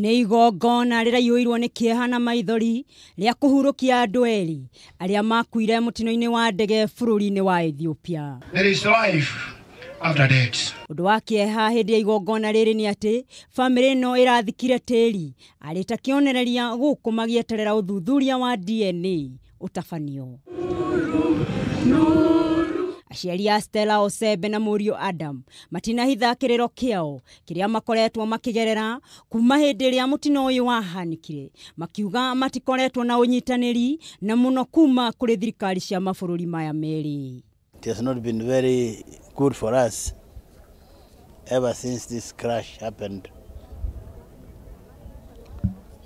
Nĩ igongona rĩraiyũirwo nĩ kĩeha na maithori rĩa kũhurũkia andũ erĩ arĩa makuire mũtino-inĩ wa ndege bũrũri-inĩ wa Ethiopia. There is life after death. Ũndũ wa kĩeha hĩndĩ ya igongona rĩrĩ nĩ atĩ bamĩrĩ ĩno ĩrathikire tĩri arĩ ta kĩonereria gũkũ magĩeterera ũthuthuria wa DNA ũtabanio. Aciari a Stella Osembe na mũriũ Adam matinahitha kĩrĩro kĩao kĩrĩa makoretwo makĩgerera kuma hĩndĩ ĩrĩa mũtino ũyũ wahanĩkire, makiuga matikoretwo na ũnyitanĩri na mũno kuma kũrĩ thirikari cia mabũrũri maya merĩ. It has not been very good for us ever since this crash happened,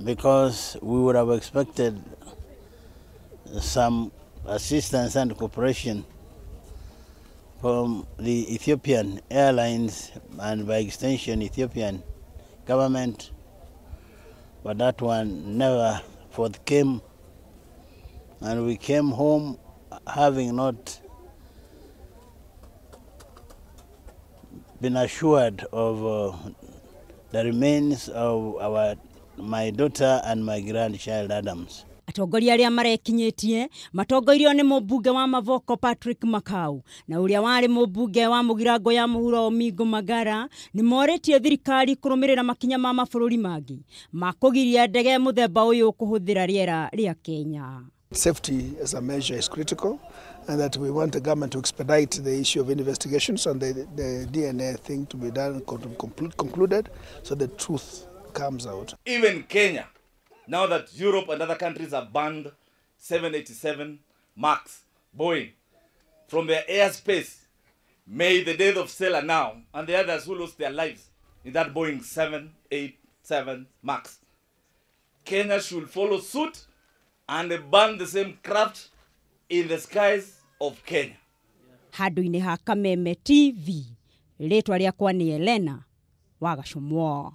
because we would have expected some assistance and cooperation from the Ethiopian Airlines and by extension Ethiopian government, but that one never forthcame, and we came home having not been assured of the remains of my daughter and my grandchild Adams. Atongoria arĩa marekinyĩtie matongoirio nĩ mũmbunge wa Mavoko Patrick Makau na ũrĩa warĩ mũmbunge wa Mũgirango ya Mũhuro Omingo Magara nĩ morĩtie thirikari kũrũmĩrĩra makinya ma mabũrũri mangĩ ma kũgiria ndege mũthemba ũyũ kũhũthĩra rĩera rĩa Kenya. Safety as a measure is critical, and that we want the government to expedite the issue of investigations and the DNA thing to be done, concluded, so the truth comes out. Even Kenya, now that Europe and other countries have banned 787 MAX Boeing from their airspace, may the death of Stella now and the others who lost their lives in that Boeing 787 MAX, Kenya should follow suit and ban the same craft in the skies of Kenya. Handũ-inĩ ha Kameme TV, rĩtwa rĩakwa nĩ Elena Wagacũmwo.